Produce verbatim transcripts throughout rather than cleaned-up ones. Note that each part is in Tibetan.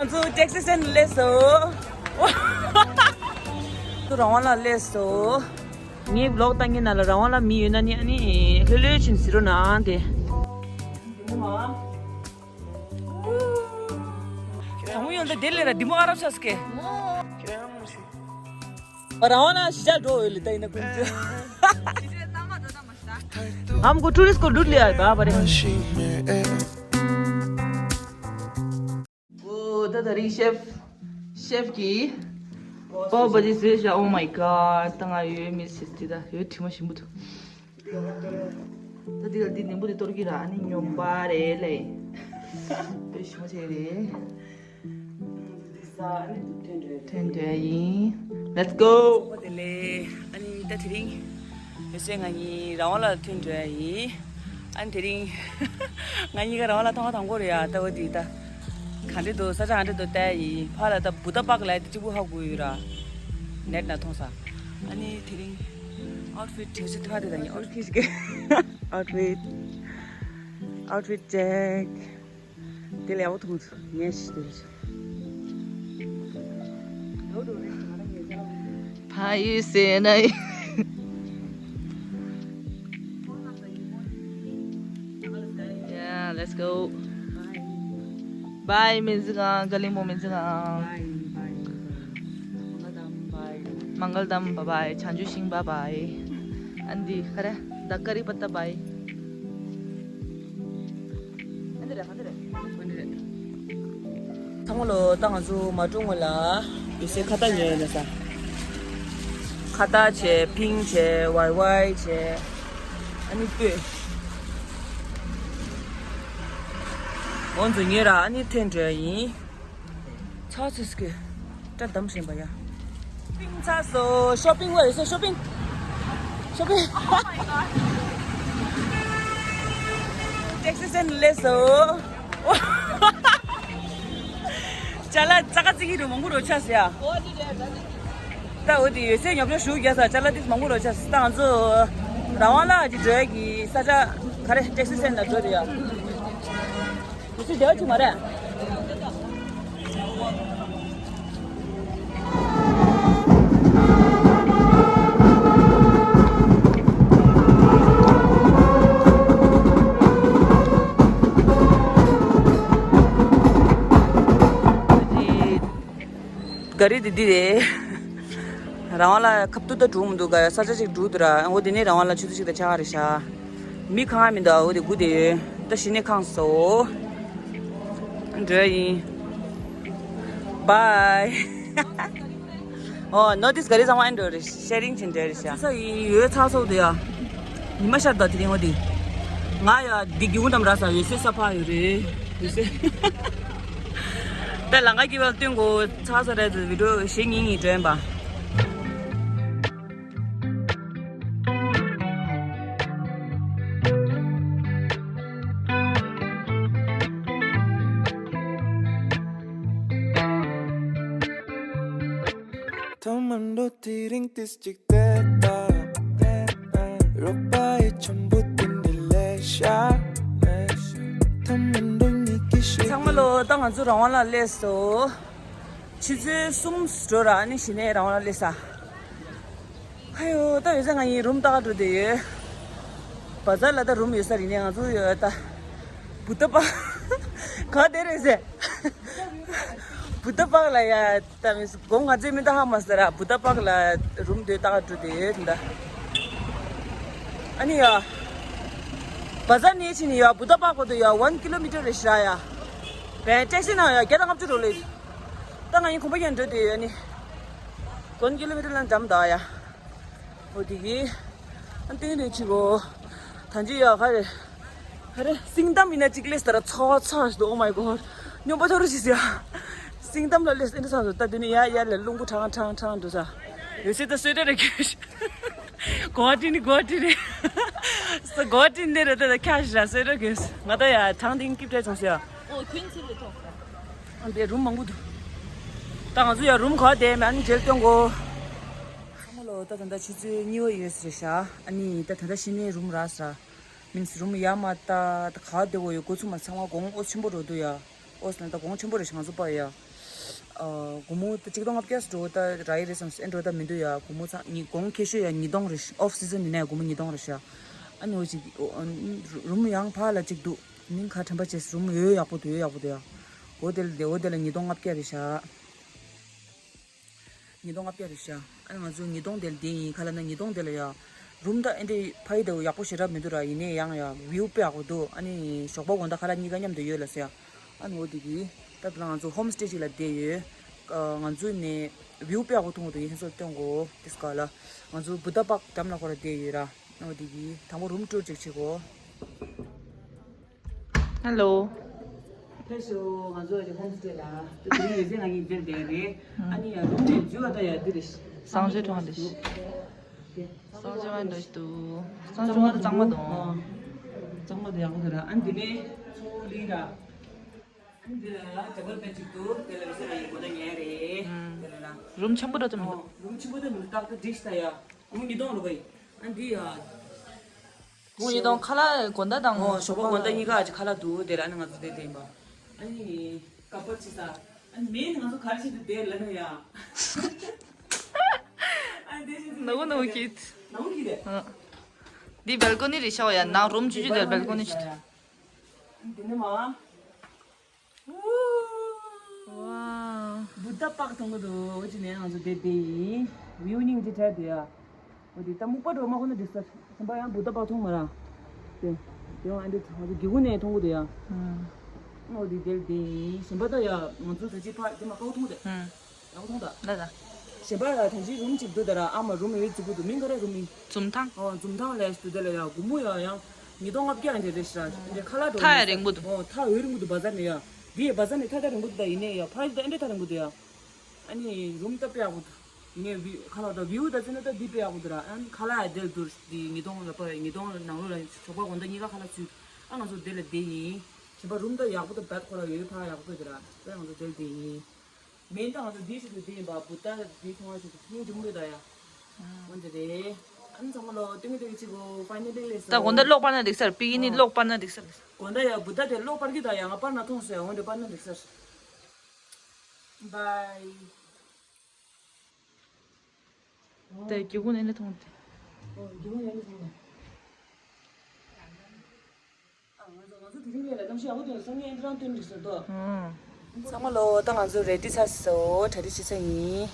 ང་ཚོ་ཊེག་སི་སི་ཊེན་ཊི་སླེབས་སོང་། ང་ཚོ་རང་དབང་ལ་སླེབས་སོང་། ངའི་བི་ལོག་བཏང་མཁན་ནང་ལ་རང་དབང་ལ་མི་ཡོད་ན་ནི་ཨ་ནི་ལྷོད་ལྷོད་བྱས་ནས་གཟིགས་རོགས་གནང་དེ། དང་པོ་ཡོད་འདི་དེ་ལས་ར་འདི་མོ་ཨ་རབ་ཤ་སྐེ། རང་དབང་ལ་གཞིས་ཆགས་འགྲོ་འོས་ལི་ད་ཡིན་ན་ཀུན་སྤྱོད། हमको टूरिस्ट को लूट लिया है बाबा रे। ཨོ་ད་ད་རིང་ཤེཕ་ཤེཕ་གིས་པའོ་བྷ་ཇི་བཟོས་ཤག Oh my god ད་ང་ཡོད་མི་སྲིད་དེ་ད་ཡོད་དྲི་མ་ཞིམ་པོ་འདུག་ད་འདི་ལ་འདི་ནིམ་བུ་དེ་གཏོར་གི་ར་ཨ་ནི་ཉོ་པ་རེད་ལེ། ཡོད་ཞིམ་པོ་བྱས་རེད། འདི་ས་ཨ་ནི་འདི་ཐོན་འགྲོ་ཡ་རེད། ཐོན་འགྲོ་ཡ་ཡིན། Let's go. ཨོ་དེ་ལེ། ཨ་ནི་ད་དེ་རིང་ཡོད་སའི་ང་གཉིས་རང་དབང་ལ་ཐོན་འགྲོ་ཡ་ཡིན། ཨ་ནི་དེ་རིང་ང་གཉིས་ཀ་རང་དབང་ལ་ཐོང་བ་དང་པོ་རེད་ཡ། ད་འོ་དེ་ད་ག་འདྲ་འདུག་ས་ཆ་ག་འདྲ་འདུག་ལྟ་ཡ་ཡིན། ཕར་ལ་ད་བུ་ད་པག་ལ་ཡ་དེ་གཅིག་པུ་ཧ་གོ་ཡོད་ར། ནེཊ་ནང་མཐོང་ས། ཨ་ནི་དེ་རིང་ཨའུཊ་ཕིཊ་དེ་ཚོ་ཐ་དེ་ད་ཡིན་ཨའུཊ་ཕིཊ་གི་ཨའུཊ་ཕིཊ་ཨའུཊ་ཕིཊ་ཅེག་དེ་ལས་ཡག་པོ་མཐོང་ངས་ཤི་དེ་ལས། ཕ་ཡུལ་ཟེར་ན་ཡིན། Yeah, let's go. Bye མིན་ཟིག་ཨང་། ཀ་ལིང་པོ་མིན་ཟིག་ཨང་། མང་གལ་དམ། bye bye. བྱང་ཆུབ་ཤིང་bye bye. ཨ་འདི་ག་རེ། ད་ཀ་རི་པ་ཏ་bye. ཚང་མ་ལོ་ད་ང་ཚོ་མ་འགྲོ་སྔོན་ལ་ཡོད་སའི་ཁ་བཏགས་ཉོས་ཡོད་ན་ས། ཁ་བཏགས་བྱས་ཕིང་བྱས་ཝའི་ཝའི་བྱས་ཨ་ནི་སྤོས། འོ་ཚོ་ཉོས་ར་ཨ་ནི་ཐོན་འགྲོ་ཡ་ཡིན། ཚ་ཚ་སྐྱེ། སྐྲ་བསྡམས་ཟིན་པ་ཡ། ཤོ་པིང་ཚར་སོང་། ཤོ་པིང་བ་ཡོད་ས། ཤོ་པིང་། ཤོ་པིང་། ཊེག་སི་སི་ཊེན་ཊི་སླེབས་སོང་། ཅ་ལག་ཙག་ཙིག་རུ་མང་པོ་རུ་ཆགས་སོང་ཡ། ད་འོ་དེ་ཡོད་སའི་ཉོབ་ཆ་ཞུ་རྒྱག་ས་ཅ་ལག་ཏིག་མང་པོ་རུ་ཆགས་སོང་། ད་ང་ཚོ་རང་དབང་ལ་ཅིག་འགྲོ་ཡ་གི་ས་ཆ་ག་རེ་ཊེག་སི་སི་ཊེན་ཊི་ལ་འགྲོ་དེ་ཡ། དེ་ཚོ་བདེ་བ་ཅིག་མ་རེད། ག་རི་འདི་འདི་རེད། རང་དབང་ལ་ཁབ་ཏུ་ད་འགྲོ་མི་འདུག་ག་ས་ཆ་ཅིག་འགྲོ་འདུག་ར། འོ་དེ་ནས་རང་དབང་ལ་ཆུ་ཚོད་ཅིག་དང་ཕྱེད་ཀ་རེད་ཤག་མི་གང་ཡང་མི་འདུག་འོ་དེ་སྒུག་བསྡད་ཡོད། ད་གཞི་ནས་ཁེངས་སོང་། འགྲོ་ཡ་ཡིན། bye. ཨོ་ནོ་ཊིས་ག་རེ་ཚང་མ་ཨེ་འགྲོ་རེད། ཤེ་རིང་བྱེད་འདྲ་རེད་ཤག་ས་ཡི་ཡོད་ཚ་སོགས་དེ་ཡ། ཉི་མ་ཤར་ད་དེ་རིང་འོ་དེ། ང་ཡ་འདི་རྒྱུ་དམ་ར་ས་ཡོད་སེ་ས་ཕ་ཡོད་རེད། ཡོད་སེ། ད་ལང་ཀ་གི་བལ་སྟོན་གོ་ཚ་ས་རེད། བི་ཌིའོ་ཞེ་ཉིན་ཉིན་དྲན་པ། ཐོག་མར་འགྲོ་དེ་རིང་ཏིས་ཅིག་བལྟས་ད། རོགས་པ་ཡི་ཆེན་པོ་དེ་འདྲ་ལས་ཤ། ཐོག་མར་འགྲོ་ཉིད་ཀྱི་ཤེས། ཚང་མ་ལོ་ད་ང་ཚོ་རང་དབང་ལ་སླེབས་སོང་། ཆུ་ཚོད་གསུམ་འགྲོ་ར་ཨ་ནི་གཞི་ནས་རང་དབང་ལ་སླེབས་ས། ཨ་ཡོ་ད་ཡོད་ས་ང་ཡི་རུམ་ལྟ་ག་འགྲོ་བསྡད་ཡོད། བ་ཛར་ལ་ད་རུམ་ཡོད་ས་རེད་ནས་ང་ཚོ་ཡོད་ད། བུ་ད་པ། ག་དེ་རེད་ཟེ། བུ་ད་པག་ལ་ཡ་ད་མི་སྒོང་ང་ཚོའི་མི་ད་ཧ་མ་ཟེར་ར། བུ་ད་པག་ལ་རུམ་དེ་ལྟ་ག་འགྲོ་བསྡད་ཡོད་ད། ཨ་ནི་ཡ། བ་ཛར་ནས་ཕྱིན་ནས་ཡ་བུ་ད་པག་བར་དུ་ཡ་ཝན་ཀི་ལོ་མི་ཊར་རེད་ཤག་ཡ། བན་ཊེག་སི་ནང་ཡ་བརྒྱ་དང་ལྔ་བཅུ་རོ་ལེ། ད་ང་ཡི་གོམ་པ་ཡན་འགྲོ་བསྡད་ཡོད་ནི། ཝན་ཀི་ལོ་མི་ཊར་ལ་འགྲམ་ད་ཡ། འོ་དེ་གི། ཨ་ཏིང་རེ་ཆི་གོ། ཐང་ཅི་ཡ་ག་རེ། ག་རེ་སིང་གཏམ་ཡིན་ན་གཅིག་ལས་ལྟར་ཚ་ཚ་ཞིག་འདུག Oh my god. སྨྱོན་པ་ཐོར་ཞིག་ཟེར་ཡ། སིང་གཏམ་ལ་ལས་ཨེ་འདྲ་ཚ་འདུག་ད་དེ་ནི་ཡ་ཡ་ལ་རླུང་བུ་ཁྲང་ཁྲང་ཁྲང་འདུག་ས། ཡོད་སྲིད་ད་སོས་དྲ་རེ་ཁྱོད། གོ་ཏི་ནི་གོ་ཏི་རེ། ས་གོ་ཏི་ནི་རེ་ད་ད་ཁྱ་ཞིག་ར་སོས་དྲ་གོས་ང་ད་ཡ་ཐང་ཏིང་ཀིབ་ཏྲེ་ཚང་ཟེར་ཡ། ཨོ་ཁྱོད་ཚིག་རེ་ཐོག་ཨ་འདི་རུམ་མང་པོ་འདུག་ད་ང་ཚོ་ཡ་རུམ་ག་དེ་མ་ནི་མཇལ་སྟོན་གོ། ཚང་མ་ལོ་ད་ད་ལྟ་ཆུ་ཚོད་གཉིས་པ་ཡོད་ས་རེད་ཤག་ཨ་ནི་ད་ད་ལྟ་གཞི་ནས་རུམ་རག་ས། མིན་སི་རུམ་ཡ་མ་ད་ད་ག་བདེ་བོ་ཡོད། འགོ་ཚུགས་མ་ཚང་མ་གོང་ཨོ་ཆེན་པོ་རོ་འདུག་ཡ། ཨོ་སི་ན་ད་གོང་ཆེན་པོ་རེད་ཤག་ང་ཚོ་པ་ཡ། ཨ། སྒོར་མོ་ད་གཅིག་སྟོང་ལྔ་བརྒྱ་འགྲོ་ད་ར་ཡི་རེད་བསམ། ཨེ་འགྲོ་ད་མི་འདུག་ཡ། སྒོར་མོ་ཚང་ཉིས་གོང་ཁེ་ཤོས་ཡ་ཉིས་སྟོང་རེད། ཨོཕ་སི་ཛན་ཡིན་ན་ཡ་སྒོར་མོ་ཉིས་སྟོང་རེད་ཤག་ཨ་ནི་འོ་ཅིག་རུམ་ཡང་ཕར་ལ་གཅིག་འདུག་མིང་ག་དྲན་པ་བྱས། རུམ་འོ་ཡག་པོ་འདུག་འོ་ཡག་པོ་འདུག་ཡ། འོ་དེ་ལ་དེ་འོ་དེ་ལ་ཉིས་སྟོང་ལྔ་བརྒྱ་རེད་ཤག་ཉིས་སྟོང་ལྔ་བརྒྱ་རེད་ཤག་ཨ་ནི་ང་ཚོ་ཉིས་སྟོང་དེ་ལ་བསྡད་ཡིན། ག་ལ་ན་ཉིས་སྟོང་དེ་ལ་ཡ། རུམ་ད་ཨེ་འདྲའི་ཕ་ཡི་ད་ཡག་པོ་ཞེ་དྲག་མི་འདུག་ར། ཡིན་ནའི་ཡང་ཡ་བིའུ་དཔེ་ཡག་པོ་འདུག་ཨ་ནི་ཞོགས་པ་དགོང་དག་ཁ་ལག་གཉིས་ཀ་མཉམ་དུ་ཡོད་ལ་ཟེར་ཡ། ཨ་ནི་འོ་དེ་གི་ད་དེ་ལ་ང་ཚོ་ཧོམ་སི་ཊེ་ཅིག་ལ་བསྡད་ཡོད། ཨ། ང་ཚོ་ནས་བིའུ་དཔེ་ཡག་པོ་མཐོང་གི་འདུག་ཡིན་སོ་སྟོན་གོ་དེ་སྐབས་ལ་ང་ཚོ་བུདྡྷ་པཱརྐ་འགྲམ་ལ་ཁོ་ར་བསྡད་ཡོད་ར། འོ་དེ་གི་དང་པོ་རུམ་ཊུར་ཅིག་བྱེད་གོ་ཧེ་ལོ། ཕེབས་ཤོག་ང་ཚོ་ཧོམ་སི་ཊེ་ལ། དེ་རིང་ཡོད་ཚད་ང་གཉིས་འདིར་བསྡད་རེད། ཨ་ནི་ཡང་རུམ་དེ་འཇུ་བ་ད་ཡ་འདི་རེད། གསང་སྤྱོད་གྲོང་འདི་ཞིག་གསང་སྤྱོད་མ་འདྲ་ཞིག་འདུག་གསང་སྤྱོད་མ་གཙང་མ་འདུག་གཙང་མ་འདུག་ཡག་པོ་འདུག་ར། ཨ་ནི་འདི་ནས་ཚོ་ལི་ར། ཨ་ནི་འདི་ལ་ཇ་བལ་པན་ཅིག་འདུག་དེ་ལ་རེ་ས་ལ་ཡི་གོ་ད་ཉལ་རེད། དེ་ལ་ར། རུམ་ཆེན་པོ་འདྲ་ཙམ་འདུག་རུམ་ཆེན་པོ་ད་མི་འདུག་ཏག་ཏག་བསྒྲིགས་ཤག་ཡ། ཨ་ནི་ཉིས་སྟོང་རུ་བའི། ཨ་ནི་འདི་ཡ། ཁོང་ཉིས་སྟོང་ཁ་ལག་དགོང་དག་དང་། ཨོ་ཞོགས་པ་དགོང་དག་གཉིས་ཀ་ཅིག་ཁ་ལག་འདུག་དེ་ལ་ཨ་ནི་ང་ཚོ་དེ་བསྡད་ཡིན་པ། ཨ་ནི་ཀ་པར་ཅིག་ཟ། ཨ་ནི་མེད་ནི་ང་ཚོ་ག་རེ་བྱེད་དུ་བསྡད་ལ་ནི་ཡ། ཨ་ནི་དེ་བྱེད་དུ་No, no, kid. No, kid. ཨ། འདི་བལ་ཀོ་ནི་རེད་ཤག་ཡ། ནང་རུམ་ཆུང་ཆུང་དེར་བལ་ཀོ་ནི་ཞིག་ཨ་ནི་དེ་ནི་མ། Wow. བུདྡྷ་པཱརྐ་མཐོང་གི་འདུག་འོ་ཅི་ནས་ང་ཚོ་དེ་བསྡད་ཡིན། བིའུ་སྙིང་རྗེ་དྲགས་འདུག་ཡ། འོ་དེ་ད་སྨུག་པ་འགྲོ་མ་ཁོ་ན་འགྲིག་ས། སེམས་པ་ཡང་བུདྡྷ་པཱརྐ་མཐོང་མ་ར། དེ་དེ་ཡང་ཨ་འདྲ་ང་ཚོ་སྒེའུ་ཁུང་ནས་མཐོང་གི་འདུག་ཡ། ཨ། འོ་དེ་དེ་བསྡད་ཡིན། གཞན་པ་ད་ཡ་ང་ཚོ་ད་ཅི་ཕ་དེ་མ་ཀའུ་མཐོང་དེ། ཨ། ཡག་པོ་མཐོང་ད། ལ་ལ། གཞན་པ་ད་ཅི་རུམ་གཅིག་འདུག་ད་ར། ཨ་མ་རུམ་ཡོད་རྫིག་པོ་འདུག་མིང་ག་རེ་རུམ་མིང་། འཛུམ་ཐང་། ཨོ་འཛུམ་ཐང་ལས་འདུག་དེ་ལ་ཡ་སྒོར་མོ་ཡ་ཡང་ཉིས་སྟོང་ལྔ་བརྒྱ་འདྲ་རེད་ཤག་འདི་ཁ་ལག་འགྲོ་ཐག་ཡ་རིང་པོ་འདུག་ཨོ་ཐག་འོ་རིང་པོ་འདུག་བ་ཛར་ནས་ཡ། འདི་ཡ་བ་ཛར་ནས་ཐག་ཐག་རིང་པོ་འདུག་ད་ཡིན་ནའི་ཡ་ཕ་ཡི་ད་ཨེ་འདྲ་ཐག་རིང་པོ་འདུག་ཡ། ཨ་ནི་རུམ་ད་དཔེ་ཡག་པོ་འདུག་ངས་བི་ཁ་ལག་ད་བིའུ་ད་ཚོད་ན་ད་འདི་དཔེ་ཡག་པོ་འདུག་ར། ཨ་ནི་ཁ་ལག་ཡ་དེ་ལ་འདུག་འདི་ཉིས་སྟོང་ལ་པ་ཉིས་སྟོང་ལ་ནང་ལོགས་ལ་ཞོགས་པ་དགོང་དག་གཉིས་ཀ་ཁ་ལག་ཚུད། ཨ་ང་ཚོ་དེ་ལ་བསྡད་ཡིན། གཞན་པ་རུམ་ད་ཡག་པོ་ད་བད་ཁོ་ར་ཡོད་ཕ་ཡག་པོ་འདུག་ར། ད་ང་ཚོ་དེ་ལ་བསྡད་ཡིན། མེན་ད་ང་ཚོ་འདི་ཞིག་ཏུ་བསྡད་ཡིན་པ། བུ་ད་འདི་མཐོང་བ་ཞིག་ཏུ་སྙིང་རྗེ་མོ་རེད་ད་ཡ། འོན་ཏེ་རེད། ཨ་ནི་ཚང་མ་ལོ་སྟོན་གི་སྟོན་གི་ཅིག་གོ་ཕའི་ནལ་ལི་ལས་སོ། ད་དགོང་དག་གློག་སྤར་ན་འགྲིག་ས་རེད། པི་ཀི་ནི་ཨོ། གློག་སྤར་ན་འགྲིག་ས་རེད། དགོང་དག་ཡ་བུ་ད་དེ་གློག་སྤར་གི་ད་ཡ། ང་སྤར་ན་འགྲིག་ས་རེད། འོན་ཏེ་སྤར་ན་འགྲིག་ས་རེད། བའི། དེ་སྒེའུ་ཁུང་ནས་ནི་མཐོང་དེ། ཨོ་སྒེའུ་ཁུང་ནས་ནི་མཐོང་དེ། ཚང་མ་ལོ། ད་ང་ཚོ་རེ་ཌི་ཚར་སོང་། གྲ་སྒྲིག་བྱེད་ས་ཡིན།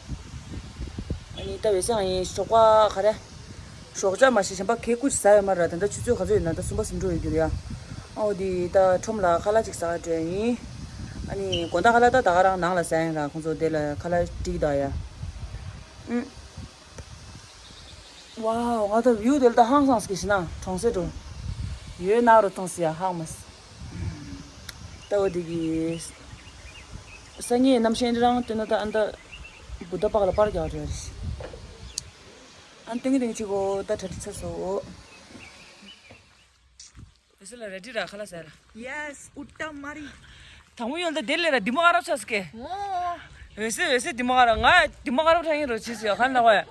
ཨ་ནི་ད་འོད་ཟེར་ཡིན་ཞོགས་པ་ག་རེ། ཞོགས་ཇ་མ་ཞིག་གཞན་པ་གེ་ཀུ་ཅི་ཟ་ཡོད་མ་ར། ད་ལྟ་ཆུ་ཚོད་ག་ཚོད་ཡོད་ན་ད་གསུམ་པ་ཟིན་འགྲོ་ཡོད་རྒྱུ་རེད་ཡ། ཨོ་དི་ད་ཁྲོམ་ལ་ཁ་ལག་ཅིག་ཟ་ག་འགྲོ་ཡ་ཡིན། ཨ་ནི་དགོང་དག་ཁ་ལག་ད་ད་ག་རང་ནང་ལ་ཟ་ཡིན་ར། ཁོང་ཚོ་དེ་ལ་ཁ་ལག་སྒྲིག་ད་ཡ། ཨུམ། ཝའོ། ང་ད་བིའུ་དེ་ལ་ད་ཧང་སངས་ཀྱི་ཤི་ན་གྲོང་གསེབ་འགྲོ། ཡོད་ན་རུ་ཐོང་སི་ཡ་ཧང་མ་སི། ད་འོ་དེ་གི་སང་ཉིན་གནམ་གཤིས་འདི་རང་སྟོན་ན་ད་ཨ་ནི་ད་བུ་ད་པག་ལ་པར་རྒྱག་འགྲོ་ཡ་རེད། ཨ་ནི་ཏིང་ཏིང་ཅིག་གོ་ད་གྲ་སྒྲིག་ཚར་སོང་། བེ་སི་ལ་རེ་ཌི་ར་ཁ་ལག་ཟ་ར། Yes, ཨུ་ཏམ་མ་རི། དང་པོ་ཡོད་ད་དེ་ལས་ར་དི་མོ་ཨ་རབ་ཆགས་སྐད། ཨོ། འོད་ཟེར་འོད་ཟེར་དི་མོ་ཨ་རབ། ང་དི་མོ་ཨ་རབ་ཁྲ་ཡིན་རོ་ཆེ་ཆེ་ག་ན་བ་ཡ།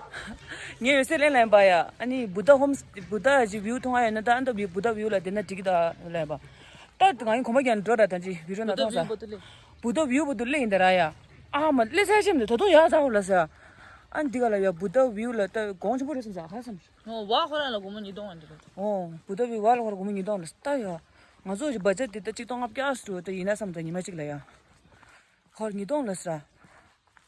ངས་འོད་ཟེར་ལེན་ལེན་པ་ཡ། ཨ་ནི་བུ་ད་ཧོམ་བུ་ད་ཅི་བིའུ་མཐོང་ཨ་ཡོད་ན་ད་ཨ་ནི་ད་བུ་ད་བིའུ་ལ་དེ་ན་འགྲིག་གི་ད་ལེན་པ། ད་ང་ཡིན་གོམ་པ་རྒྱག་ནས་འགྲོ་ར། ད་ཅི་བི་རོ་ན་མཐོང་ས། བུ་ད་བིའུ་བུ་ད་ལེ་ཡིན་ད་ར་ཡ། ཨ་མ་ལེ་ས་ཆེམ་དེ་ད་དུང་ཡ་ཚ་བོ་ལ་ས། ཨ་ནི་འདི་ག་ལ་ཡ་བུ་ད་བིའུ་ལ་ད་གོང་ཆེན་པོ་རེད་བསམ་ས་ག་བསམ། ཨོ་བ་ཁོ་རང་ལ་སྒོར་མོ་ཉིས་སྟོང་ཨ་འདྲ་རེད། ཨོ་བུ་ད་བི་བ་ལ་ཁོ་ར་སྒོར་མོ་ཉིས་སྟོང་ལ་ལྟ་ཡ། ང་ཚོ་ཅིག་བ་ཇེཊ་དེ་ད་གཅིག་སྟོང་ལྔ་བརྒྱ་ཟེར་ད་ཡིན་ན་བསམ། ད་ཉི་མ་གཅིག་ལ་ཡ། ཁོ་ར་ཉིས་སྟོང་ལ་ཟེར།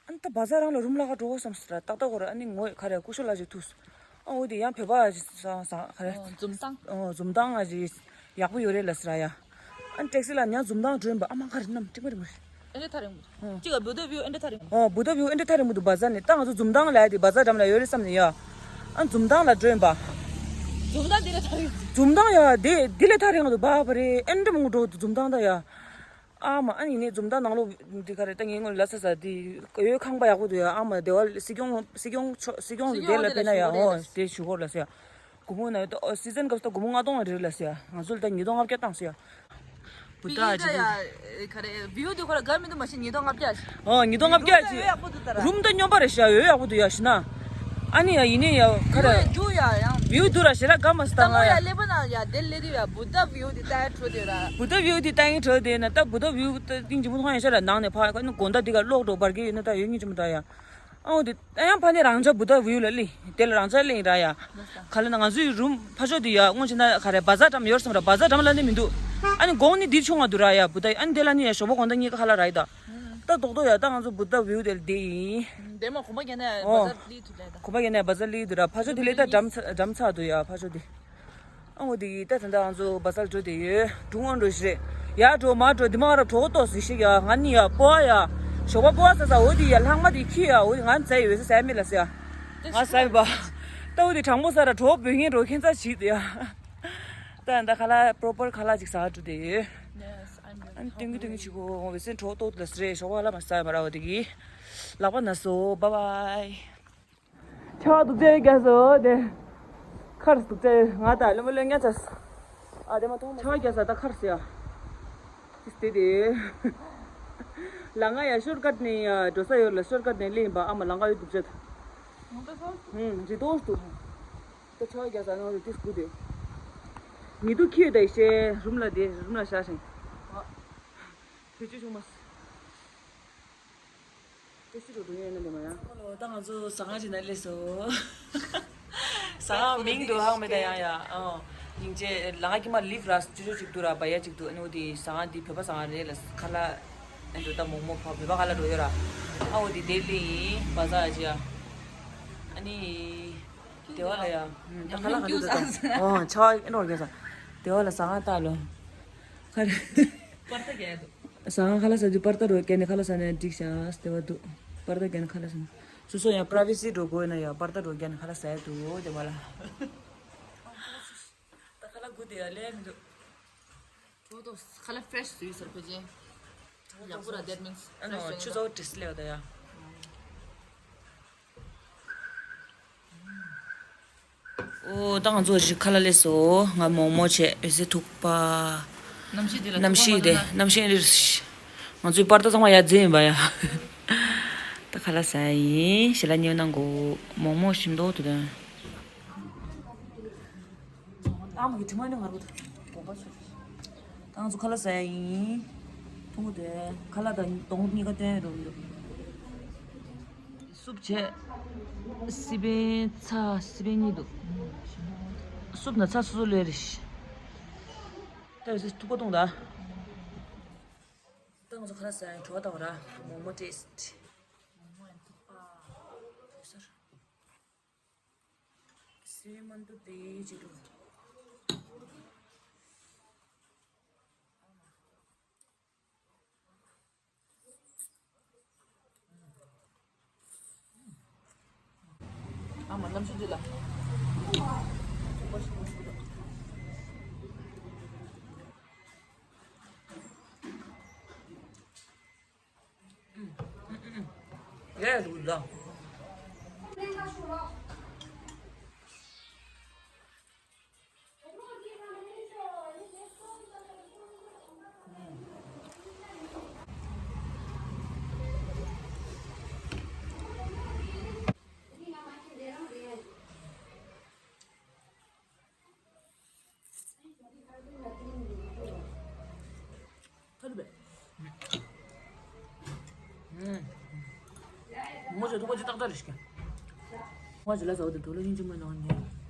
ཨ་ནི་ད་བ་ཛར་རང་ལ་རུམ་ལ་ཁ་འགྲོ་བསམ་ཟེར། ཏག་ཏག་ཁོ་ར་ཨ་ནི་ངོ་ཁ་རེ་སྐུ་ཞབས་ལ་ཅིག་ཐུག་སོང་། ཨ་འོ་དེ་ཡང་བོད་པ་ཅིག་ས་ས་ཁ་རེ། ཨོ་འཛུམ་མདངས། ཨོ་འཛུམ་མདངས་ང་ཅིག་ཡག་པོ་ཡོད་རེད་ལ་ཟེར་ཡ། ཨ་ནི་ཊེག་སི་ལ་ཉ་འཛུམ་མདངས་འགྲོ་ཡིན་པ། ཨ་མ་ཁ་རེ་གནམ་ཏིག་མ་རིང་མ་རེད། ཨེ་འདྲ་ཐག་རིང་མོ། ཨོ། གཅིག་ག་བུ་ད་བིའུ་ཨེ་འདྲ་ཐག་རིང་མོ། ཨོ་བུ་ད་བིའུ་ཨེ་འདྲ་ཐག་རིང་མོ་འདུག་བ་ཛར་ནས། ད་ང་ཚོ་འཛུམ་མདངས་ལ་དེ་བ་ཛར་འགྲམ་ལ་ཡོད་རེད་བསམ་ནས་ཡ། ཨ་འཛུམ་མདངས་ལ་འགྲོ་ཡིན་པ། འཛུམ་མདངས་འདི་ལས་ཐག་རིང་། འཛུམ་མདངས་ཡ་དེ་འདི་ལས་ཐག་རིང་ང་འདུག་བ་བ་རེད། ཨེ་འདྲ་མང་པོ་འགྲོ་འདུག་འཛུམ་མདངས་ད་ཡ། ཨ་མ་ཨ་ནི་ནས་འཛུམ་མདངས་ནང་ལོགས་འདི་ག་རེ་ད་ངས་ངོ་ལ་ས་ས་འདི་ཡོད་ཁང་པ་ཡག་པོ་འདུག་ཡ། ཨ་མ་དེ་བ་སྲིད་སྐྱོང་སྲིད་སྐྱོང་མཆོག་སྲིད་སྐྱོང་སྲིད་སྐྱོང་དེ་ལ་དེ་ལ་ཕེབས་ན་ཡ། ཞུ་གོ་ཨོ་རེད་ལ། དེ་ཞུ་གོ་རེད་ལ་ཟེར་ཡ། སྒོར་མོ་ན་ཡོད་ད། ཨོ་སི་ཛན་སྐབས་སུ་ད་སྒོར་མོ་ལྔ་སྟོང་རེད་ལ་ཟེར་ཡ། ང་ཚོ་ལ་ད་ཉིས་སྟོང་ལྔ་བརྒྱ་བཏང་ཟེར་ཡ། བུ་ད་ཅི་ཡ་ག་རེ་བིའུ་དེ་ཁོ་ར་དགའ་མི་འདུག་མ་གཞི་ཉིས་སྟོང་ལྔ་བརྒྱ་ཞིག་ཨོ་ཉིས་སྟོང་ལྔ་བརྒྱ་ཅིག་ཡག་པོ་འདུག་ད་ར། རུམ་ད་སྙོམས་པ་རེད་ཤག་ཡོད་ཡག་པོ་འདུག་ཡ་ཤི་ན། ཨ་ནི་ཡ་ཡིན་ནི་ཡ་ཁ་ར། བིའུ་ཡ་ཡང་། བིའུ་འདུག་ར་ཞེ་ལ་དགའ་མ་སི་ད་ང་ཡ། ལེ་པ་ན་ཡ་དེ་ལེ་རི་ཡ་བུ་ད་བིའུ་དེ་ལྟ་ཡ་འཕྲོ་དེ་ར། བུ་ད་བིའུ་དེ་ལྟ་ཡིན་འཕྲོ་དེ་ན་ད་བུ་ད་བིའུ་ད་ཏིང་ཅི་མོ་མཐོང་ཡ་ཤ་ར་ནང་ནས་ཕ་ཁ་ནི་དགོང་དག་འདི་ག་གློག་འགྲོ་བར་གི་ཡོད་ན་ད་ཡོད་ཉིན་ཅི་མོ་ད་ཡ། ཨོ་དེ་ཡང་ཕ་ནི་རང་ཅག་བུ་ད་བིའུ་ལ་ལི་དེ་ལ་རང་ཅག་ལི་ར་ཡ། ག་ལ་ན་ང་ཚོའི་རུམ་ཕ་ཤོ་དེ་ཡ་སྔོན་ཆེ་ན་ག་རེ་བ་ཛ་འགྲམ་ཡོད་སམ་ར་བ་ཛ་འགྲམ་ལ་ནི་མི་འདུག་ཨ་ནི་དགོང་ནི་འདི་ཆུང་བ་འདུག་ར་ཡ་བུ་ད་ཨ་ནི་དེ་ལ་ནི་ཡ་ཞོགས་པ་དགོང་དག་གཉིས་ཀ་ཁ་ལ་ར་ཡི་ད། ད་རྡོག་རྡོག་ཡ་ད་ང་ཚོ་བུ་ད་བིའུ་དེ་ལ་བསྡད་ཡིན། དེ་མ་གོམ་པ་རྒྱག་ནས་ཨོ། བ་ཛ་ལི་ཐུབ་ལེ་ད། གོམ་པ་རྒྱག་ནས་བ་ཛ་ལི་འདུག་ར་ཕ་ཤོ་དེ་ལས་ད་འགྲམ་ཚ་འགྲམ་ཚ་འདུག་ཡ་ཕ་ཤོ་དེ། ཨ་འོ་དེ་ཡི་ད་ད་ད་ང་ཚོ་བ་ཛ་ལ་འགྲོ་དེ་ཡོད་འགྲོ་འོང་འགྲོ་ཞིག་རེད། ཡ་འགྲོ་མ་འགྲོ་དེ་མ་ང་ར་གྲོགས་ཏོག་ཟིག་ཤིག་ཡ་ང་ནི་ཡ་པོ་ཡ། ཞོགས་པ་པོ་ས་ས་འོ་དེ་ཡ་ལྷག་མ་དེ་ཁྱི་ཡ་འོ་དེ་ང་ཛའི་འོད་ས་ཟ་མི་ལ་ཟེར་ཡ། ང་ཟ་མི་པ། ད་འོ་དེ་དྲང་མོ་ས་ར་གྲོགས་བོད་ངན་འགྲོ་ཁྱེད་ཚ་ཞིག་དེ་ཡ། ད་ད་ཁ་ལག་པོ་རོ་པར་ཁ་ལག་ཅིག་ཟ་འགྲོ་དེ་ཡོད། Yes, I'm ཨ་ནི་ཏིང་གི་ཏིང་གི་ཆི་གོ་འོ་བེ་སེན་གྲོགས་ཏོག་ལ་སི་རེ་ཞོགས་པ་ལ་མ་ཟ་མ་ར་འོ་དེ་གི། ལག་པ་ན་སོ་བ་བའི། ཆ་བ་དུག་ཅན་རྒྱ་སོ་དེ། ཁར་དུག་ཅན་ང་ད་ལོ་མ་ལོ་ཉ་ཆ། ཨ་དེ་མ་ཐོང་མ་ཆ་བ་རྒྱ་ས་ད་ཁར་སི་ཡ། ཏིས་དེ་དེ། ལ་ང་ཡ་ཤོར་ཀཊ་ནས་ཡ་འགྲོ་ས་ཡོད་ལ་ཤོར་ཀཊ་ནས་ལེན་པ་ཨ་མ་ལ་ང་ཡོད་དུག་ཅན། ཧུམ་རི་དོ་སྟུ། ད་ཆ་བ་རྒྱ་ས་ན་རི་ཏིས་གུ་དེ། ཉི་དུ་ཁྱེད་དེ་ཤེ་རུམ་ལ་དེ་རུམ་ལ་ཤ་ཞིང་། དེ་ཅི་བྱུང་མ། ཏེ་སི་རུ་རུ་ཡོད་ན་ལེ་མ་ཡ། ཧ་ལོ་ད་ང་ཚོ་ཟ་ཁང་ཅིག་ན་སླེབས་སོ། ཟ་ཁང་མིང་དུ་ཧང་མེད་ད་ཡང་ཡ། ཨོ། སྙིང་རྗེ་ལ་ང་ཀྱི་མ་ལིབ་ར་ཅུ་ཅུ་ཅིག་ཏུ་ར་བ་ཡ་ཅིག་ཏུ་ཨ་ནུ་དེ་ཟ་ཁང་དེ་བོད་པ་ཟ་ཁང་རེད་ལ་ཁ་ལག་ཨ་འགྲོ་ད་མོག་མོག་ཕ་བོད་པ་ཁ་ལག་འགྲོ་ཡོད་ར། ཨ་འོ་དེ་དེ་ལི་ཡིན་བ་ཟ་ཅི་ཡ། ཨ་ནི། དེ་བ་ལ་ཡ། ད་ཁ་ལག་ག་ཚོད་ད། ཨོ་ཆ་བ་ཨེ་འགྲོ་རྒྱ་ས། དེ་བ་ལ་ཟ་ཁང་ལྟ་ལོ། ཁ་རེ། པར་ཏ་རྒྱག་ཡ་འདུག་ཟ་ཁང་ཁ་ལག་ཟ་དུས་པར་ཏ་རོ་རྒྱག་ནས་ཁ་ལག་ཟ་ནས་འགྲིག་ཤག་ཟེར་བ་འདུག་པར་ཏ་རྒྱག་ནས་ཁ་ལག་ཟ་ནས། སོ་སོ་ཡང་པ་རའི་ཝེ་སི་འགྲོ་དགོས་ན་ཡང་པར་ཏ་རོ་རྒྱག་ནས་ཁ་ལག་ཟ་ཡ་འདུག་དེ་བ་ལ། ད་ཁ་ལག་དགུ་དེ་ཡ་ལས་མི་འདུག་ཁ་ལག་ཕེ་རེ་ཤི་བཟོས་ཡོད་ཟེར་ཕལ་ཆེར། ཡག་པོ་ར་that means ཨ་ནོ་ཆུ་ཚོད་དྲིས་ལེ་བ་ད་ཡ། ཨོ་ད་ང་ཚོ་རི་ཁ་ལ་སླེབས་སོ། ང་མོག་མོག་བྱས་འོད་ཟེར་ཐུག་པ། གནམ་གཤིས་དེ་ལ་གནམ་གཤིས་དེ་གནམ་གཤིས་འདི་རེད། ང་ཚོའི་པར་ཏ་ཚང་མ་ཡར་འཛིན་ཡིན་པ་ཡ། ད་ཁ་ལག་ཟ་ཡ་ཡིན་ཞེ་ལ་ཉོ་གནང་གོ། མོག་མོག་ཞིམ་མདོག་དུ་དོན། ཨ་མ་གི་དྲི་མ་ནི་ང་རོ་ད་གོམ་པ་ཤོར། ད་ང་ཚོ་ཁ་ལག་ཟ་ཡ་ཡིན། ཐུང་ངུ་དེ་ཁ་ལག་དང་གདོང་གཉིས་ཀ་བསྟན་རོགས་འདུག་སུབ་བྱས། སི་པན་ཚྭ་སི་པན་གཉིས་འདུག་སུབ་ན་ཚྭ་སོ་སོ་ལོས་རེད། ད་ཡོད་སའི་ཐུག་པ་གཏོང་ད། ད་ང་ཚོ་ཁ་ལག་ཟ་ཡ་བྲོ་བ་ལྟ་བ་ར་མོག་མོག་ཊེ་སི་ཊི། མོག་མོག་ཨེན་ཐུག་པ། ཡོད་ས་ར། སི་པན་མ་འདུག་དེ་ཅི་འདུག་ཨ་མ་གནམ་གཤིས་འདི་ལ། ཡ་ཡ་འདུག་ལ། ཐ་ལུ་བས། ངོ་ཚ་ཐུག་པ་ཅི་ཏག་ཏག་རེད་ཤག་ངོ་ཚ་ལ་ཟ་བ་དེ་དུ་ལ་ཡིན་གཅིག་མ་ནང་ནས་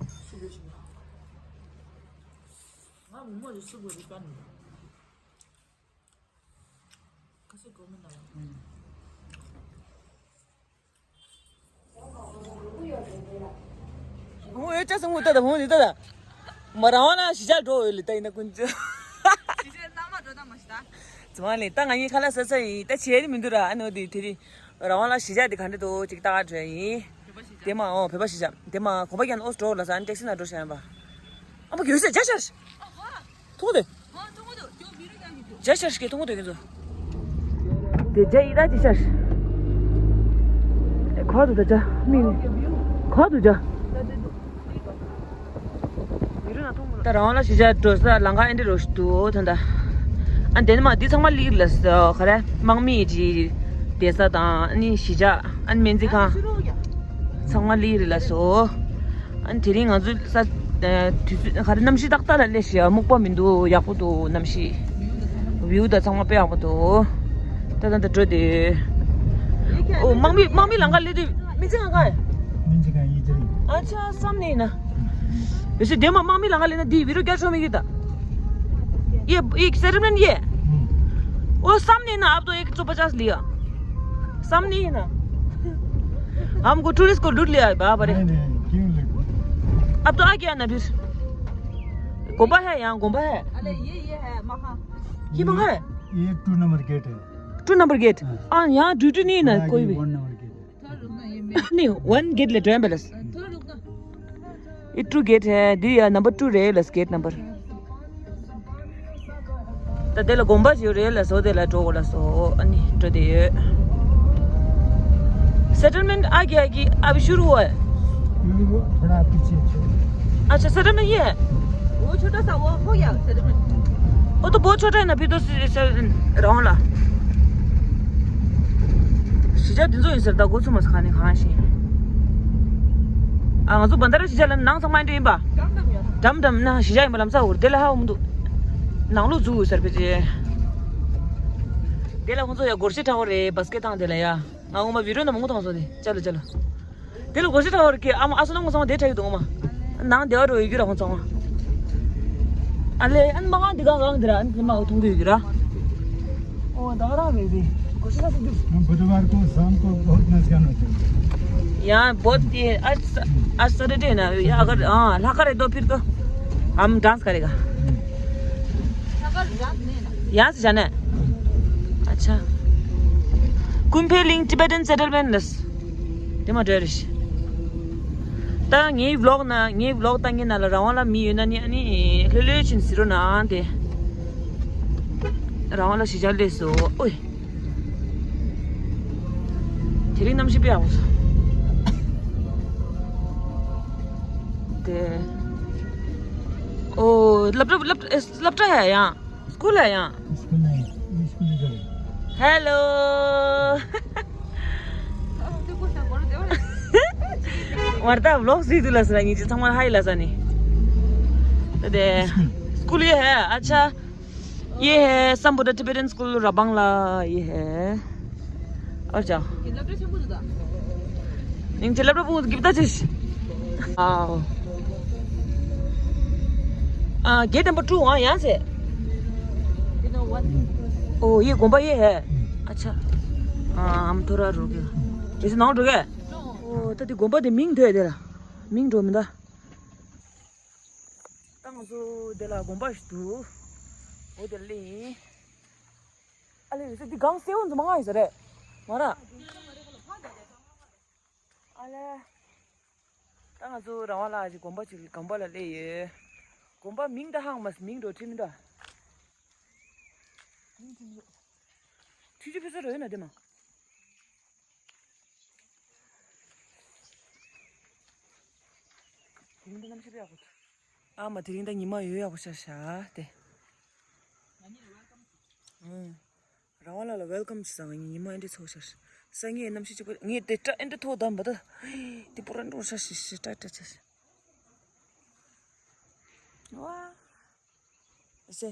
སུ་བས་ཤིག་ང་མོ་མོ་ལ་སུ་བས་རིག་པ་ནི། ཁ་སི་གོ་མི་ན་ལ། ཧུང་ཡོད་ཅག་སུ་ངུ་ཏ་ད་ཧུང་ནི་ཏ་ད། མ་རང་བ་ན་ཞི་ཅག་འགྲོ་འོས་ལི་ཏ་ཡིན་ན་ཀུན་ཅི། ཞི་ཅག་ནང་མ་འགྲོ་ད་མ་ཞི་ད། ཙི་མ་ལི་ཏ་ང་གཉིས་ཁ་ལག་ཟ་ས་ཡིན་ཏ་བྱེད་ནི་མི་འདུག་ར་ཨ་ནོ་དི་དེ་རི། རང་བ་ལ་ཞི་ཅག་དི་ག་འདྲ་འདུག་ཅིག་ཏ་ག་འགྲོ་ཡིན། བོད་པ་ཞི་ཅག་དེ་མ་ཨོ་བོད་པ་ཞི་ཅག་དེ་མ་གོམ་པ་རྒྱག་ན་ཨོ་སི་འགྲོ་ལ་ས་ཨ་ནི་ཊེག་སི་ན་འགྲོ་ཤ་ཡིན་པ། ཨ་མ་གྱོད་སེ་ཇ་ཤར། ཐུང་དེ། ཇ་ཤར་ཤི་ཐུང་དེ་གི་ཚོ། དེ་ཇ་ཡི་ད་དེ་ཤར། ཁོ་དུ་ད་ཇ་མི་ནི། ཁོ་དུ་ཇ། ད་རང་ལ་ཞི་ཅག་འགྲོ་ས་ལང་ཀ་ཨེ་འདྲ་རོ་ཞིག་འདུག་ད་ད། ཨ་དེ་ནི་མ་འདི་ཚང་མ་ལིག་ལ་ས་ག་རེ་དམག་མི་གི་བསྡད་ས་དང་ཨ་ནི་ཞི་ཅག་ཨ་ནི་སྨན་རྩིས་ཁང་། ཚང་མ་ལི་རི་ལ་སོ། ཨ་ནི་དེ་རིང་ང་ཚོ་ས་དུས་ཚོད་ག་རེ། གནམ་གཤིས་ཏག་ཏག་ལ་སླེབས་ཤག་སྨུག་པ་མི་འདུག་ཡག་པོ་འདུག་གནམ་གཤིས། བིའུ་དང་ཚང་མ་དཔེ་ཡག་པོ་འདུག་ད་ད་ད་འགྲོ་དེ། ཨོ། དམག་མི་དམག་མི་ལང་ཀ་སླེབས་དུས་མི་ཚེ་ང་ག་ཡ། མི་ཚེ་ང་ཡི་ཚེ་རིང་། ཨ་ཆ་བསམ་ནས་ཡིན་ན། བེ་སི་དེ་མ་དམག་མི་ལང་ཀ་སླེབས་ན་འདི་བི་རུ་རྒྱ་ཆོ་མི་གི་ད། ये ये सेटलमेंट ये है। वो सामने ना, आप तो एक सौ पचास लिया। सामने ही ना। हमको टूरिस्ट को लूट लिया है बाबा रे। नहीं, नहीं, क्यों लूट? अब तो आ गया ना फिर। गोंबा है यहाँ, गोंबा है। अरे ये ये है महा। ये महा है। ये टू नंबर गेट है। Two number gate. हाँ। हाँ, यहाँ ड्यूटी नहीं है ना कोई भी। वन नंबर गेट है। नहीं, वन गेट ले ट्रेन बैलेंस। ये टू गेट है दी या नंबर टू रे लस गेट नंबर। ད་དེ་ལ་དགོན་པ་ཞིག་རེད་ལ་སོ། དེ་ལ་འགྲོ་དགོས་ལ་སོ། ཨ་ནི་འགྲོ་དེ་ཡོད། सेटलमेंट आ गया कि अभी शुरू हुआ है? थोड़ा पीछे। अच्छा, सेटलमेंट ये है। वो छोटा सा वो हो गया सेटलमेंट। वो तो बहुत छोटा है ना, फिर तो राउंड ला। གཞིས་ཆགས་འདི་ཚོ་ཡིན་ཟེར། ད་འགོ་ཚུགས་མ་ཟེར་ག་ནས་གང་ཞིག་ཨ། ང་ཚོ་བན་དྷ་ར་གཞིས་ཆགས་ལ་ནང་ཚང་མ་འདྲ་ཡིན་པ། འགྲམ་འགྲམ་ན་གཞིས་ཆགས་ཡིན་པ་ལམ་སང་འུར་དེ་ལ་ཧ་འུ་མི་འདུག་ནང་ལོགས་འཛུལ་ཟེར་ཕལ་ཆེར། དེ་ལ་ཁོང་ཚོ་ཡ་སྒོར་གཞས་འཁྲབ་པ་རེད། བ་སི་ཀེ་ཊི་བཏང་དེ་ལ་ཡ། ང་ངོ་མ་བི་ཌིའོ་ནང་མང་པོ་མཐོང་སོང་དེ། ཅ་ལ་ཅ་ལ། དེ་ལ་སྒོར་གཞས་འཁྲབ་པ་རེད་ཀི། ཨ་མ་ཨ་སོ་ནམ་ཁོང་ཚང་མ་དེ་འཁྲབ་ཡོད་འདུག་ངོ་མ། ནང་བདེ་བ་འགྲོ་ཡོད་རྒྱུ་ར་ཁོང་ཚང་མ། ཨ་ལེ་ཨ་ནི་མ་གང་འདི་གང་གང་འདི་ར། ཨ་ནི་དེ་མ་འོ་མཐོང་གི་ཡོད་རྒྱུ་ར། ཨོ་ད་ག་རང་རེད་དེ། སྒོར་གཞས་འཁྲབ་སྲིད་དུས། बुधवार को शाम को बहुत नाच गाना होता है। यहाँ बहुत ये आज आज सैटरडे है ना, ये अगर हाँ ला करे तो फिर तो हम डांस करेगा। यहाँ से जाना है। अच्छा। कुम्फे लिंग टिबेटन सेटलमेंट दस। དེ་མ་འདྲ་རེད། ད་ངའི་ཝི་ལོག་ན་ངའི་ཝི་ལོག་ལྟ་མཁན་ནང་ལ་རང་དབང་ལ་མི་ཡོད་ན་ནི་ཨ་ནི་ལྷོད་ལྷོད་ཕྱིན་ཟེར་རོགས་གནང་དེ། རང་དབང་ལ་གཞིས་ཆགས་སླེབས་སོ། ཨོའི། དེ་རིང་གནམ་གཤིས་དཔེ་ཡག་པོ་འདུག་དེ། ཨོ། སློབ་གྲྭ་སློབ་སློབ་གྲྭ་ཡ་ཡང་། སྐུལ་ལ་ཡང་། སྐུལ་ལ་ཡང་། སྐུལ་ལ་ཡང་། ཧེ་ལོ། ཝར་ད་ཝི་ལོག་སི་དུ་ལ་སི་ན་ཉི་ཅི་ཚང་མ་ཧའི་ལ་ས་ནི། དེ། སྐུལ་ཡེ་ཧེ། ཨ་ཆ། ये है संबुद्ध टिबेटन स्कूल रबांग ला। ये है। और जाओ। ཡིན་ཅི་ལབ་ར་བུ་གིབ་ད་ཅིས། ཨའོ། ཨ། गेट नंबर टू हाँ, यहाँ से। ओ, ये गोम्बा ये है। अच्छा। हाँ, हम थोड़ा रुके। जैसे नौ रुके। ओ, ད་དེ་དགོན་པ་དེ་མིང་འདོད་དེ་ལ། མིང་འགྲོ་མི་འདུག་ད་ང་ཚོ་དེ་ལ་དགོན་པ་ཞིག་འདུག་འོ་དེ་ལ་ཡིན། ཨ་ལེ་རེད་ཟེར། འདི་སྒང་གསལ་བོ་འཛོམས་མ་ང་ཡིན་ས་རེད། མ་ར། ཨ་ལེ། ད་ང་ཚོ་རང་དབང་ལ་ཅིག་དགོན་པ་ཅིག་དགོན་པ་ལ་སླེབས་ཡོད། དགོན་པ་མིང་ད་ཧང་མ་སི་མིང་འགྲོ་ཁྲིད་མི་འདུག་མིང་ཁྲིད་མི་འདུག་ཁྲིད་ཆུ་ཕུ་སུ་རོ་ཡོད་ན་དེ་མ། དེ་རིང་ད་གནམ་གཤིས་དཔེ་ཡག་པོ་འདུག་ཨ་མ་དེ་རིང་ད་ཉི་མ་ཡོད་ཡག་པོ་ཤར་ཤག་དེ། ཨང་། རང་དབང་ལ་ལ་ཝེལ་ཀམ་ཞུ་ས། ང་ཉི་མ་ཨེ་འདྲ་ཚོགས་ཤར། སང་ཉིན་གནམ་གཤིས་གཅིག་པ་ངས་དེ་སྐྲ་ཨེ་འདྲ་ཐོག་བསྡམས་པ་ད། དེ་པུ་ར་འགྲོ་ཤར་ཤི་ཤི་སྐྲ་སྐྲ་ཆ་ཤི། ཝ། ཨ་སེ།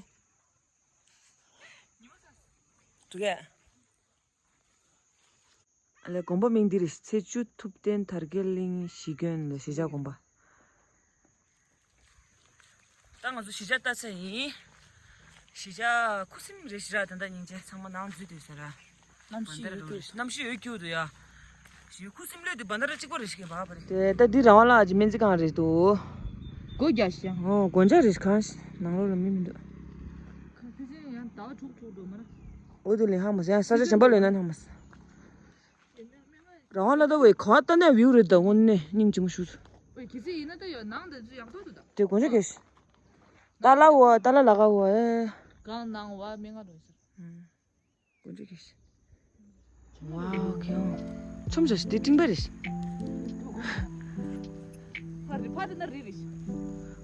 འགྲོ་གས། ཨ་ལེ་དགོན་པ་མིང་འདི་རེད། ཚེས་བཅུ་ཐུབ་བསྟན་དར་རྒྱས་གླིང་གཞིས་དགོན་ལ་གཞིས་ཆགས་དགོན་པ། ད་ང་ཚོ་གཞིས་ཆགས་ལྟ་ཚར་ཡིན། གཞིས་ཆགས་ཁུ་སིམ་རེད་ཤག་ད་ལྟ་སྙིང་རྗེ། ཚང་མ་ནང་འཛུལ་དུས་ཟེར་ར། གནམ་གཤིས་ཡོད་ཀྱི་རེད། གནམ་གཤིས་ཡོད་ཀྱི་འདུག་ཡ། གཞིས་ཁུ་སིམ་ལོས་དུས་བན་ད་ར་གཅིག་པ་རེད་ཤག་བ་བ་རེད། དེ་ད་འདི་རང་དབང་ལ་ཨ་ཅེ་སྨན་རྩིས་ཁང་རེད་འདུག་སྒོ་རྒྱག་ཤག་ཨོ་དགོན་ཆ་རེད་གང་ནང་ལོགས་ལ་མི་མི་འདུག་ཁ་ཁ་ཅན་ཡང་ཟླ་བ་དྲུག་དྲུག་འགྲོ་མ་ར། འོ་དེ་ལས་ཧ་མ་སོང་། ཡང་ས་ཆ་གཞན་པ་ལོས་ན་ཧ་མ་སོང་། རང་དབང་ལ་ད་བས་ག་ལྟ་ནས་བིའུ་རེད་ད། དངོས་གནས་སྙིང་རྗེ་མོ་ཞུ། ཨོ་གལ་སྲིད་ཡིན་ན་ད་ཡོད་ནང་དེ་ཚོ་ཡག་ཐོག་ཏུ་ད། དེ་དགོན་ཆ་གལ་སྲིད། ཏཱ་ལ་བ་ཏཱ་ལ་ལ་ག་བ་ཨེ། གང་ནང་བ་མི་ང་རོ་ཟེར། དགོན་ཆ་གལ་སྲིད། ཝའོ་ཁེ་ཨོ། ཆོམ་ཞག་ཤི་དེ་སྤྲིན་པ་རེད། ཕ་དེ་ཕ་དེ་ན་རི་རེད།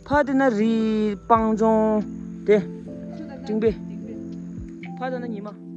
ཕ་དེ་ན་རི་སྤང་ལྗོངས་དེ། སྤྲིན་པས། ཕ་དེ་ན་ཉི་མ།